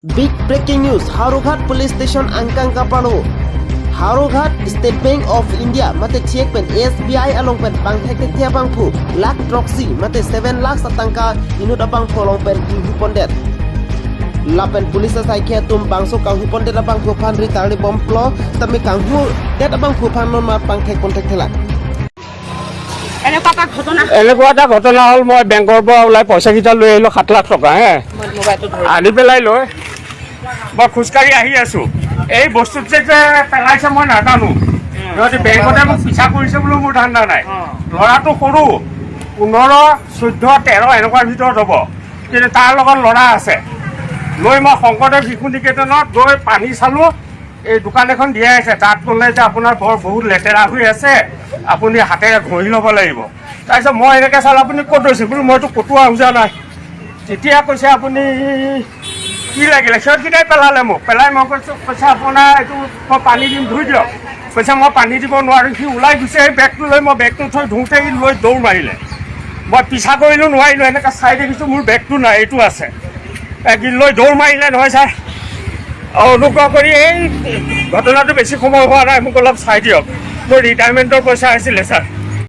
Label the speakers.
Speaker 1: Big breaking news, Haruaghat Police Station angkang kapalo Haruaghat State Bank of India mate thiek pen SBI along pen bang thek thek thia bang phu lakh troxy mate 7 lakh satangka inut abang pholong pen inghu pondet lapen police sai khe tum bangso kanghu pondet abang phu phan ri tarli bom plo tami kanghu det abang phu phan non ma bang thek pon thek thela.
Speaker 2: এনেকুৱা এটা ঘটনা।
Speaker 3: এনেকুৱা এটা ঘটনা হ'ল, মই বেংকৰ পৰা ওলাই পইচাকেইটা লৈ আহিলোঁ, 7 লাখ টকা হে।
Speaker 2: মই মোবাইলটো ধৰি
Speaker 3: আনি পেলাই লৈ মই খোজকাঢ়ি আহি আছোঁ। এই বস্তুটো যে পেলাইছে মই নাজানো। সিহঁতে বেংকতে মোক পিছা কৰিছে বুলিও মোৰ ধান্দা নাই। ল'ৰাটো সৰু, 15, 14, 13 এনেকুৱাৰ ভিতৰত হ'ব। কিন্তু তাৰ লগত ল'ৰা আছে। লৈ মই শংকৰদেৱ শিশু নিকেতনত গৈ পানী চালোঁ। এই দোকান এখন দিয়াই আছে, তাত ক'লে যে আপোনাৰ বৰ বহুত লেতেৰা হৈ আছে, আপুনি হাতেৰে ঘঁহি ল'ব লাগিব। তাৰপিছত মই এনেকৈ চালোঁ, আপুনি ক'ত গৈছে বোলো, মইতো ক'তো বুজা নাই। তেতিয়া কৈছে, আপুনি কি লাগিলে? সিহঁতকেইটাই পেলালে মোক। পেলাই মই কৈছোঁ, কৈছে আপোনাৰ এইটো মই পানী দিম, ধুই দিয়ক। কৈছে মই পানী দিব নোৱাৰোঁ। সি ওলাই গুচি আহি বেগটো লৈ, মই বেগটো থৈ ধুওঁতে সি লৈ দৌৰ মাৰিলে। মই পিছা কৰিলোঁ, নোৱাৰিলোঁ। এনেকৈ চাই দেখিছোঁ মোৰ বেগটো নাই, এইটো আছে। লৈ দৌৰ মাৰিলে নহয় ছাৰ। অনুগ্ৰহ কৰি এই ঘটনাটো বেছি সময় হোৱা নাই, মোক অলপ চাই দিয়ক। মোৰ ৰিটায়াৰমেণ্টৰ পইচা আছিলে ছাৰ।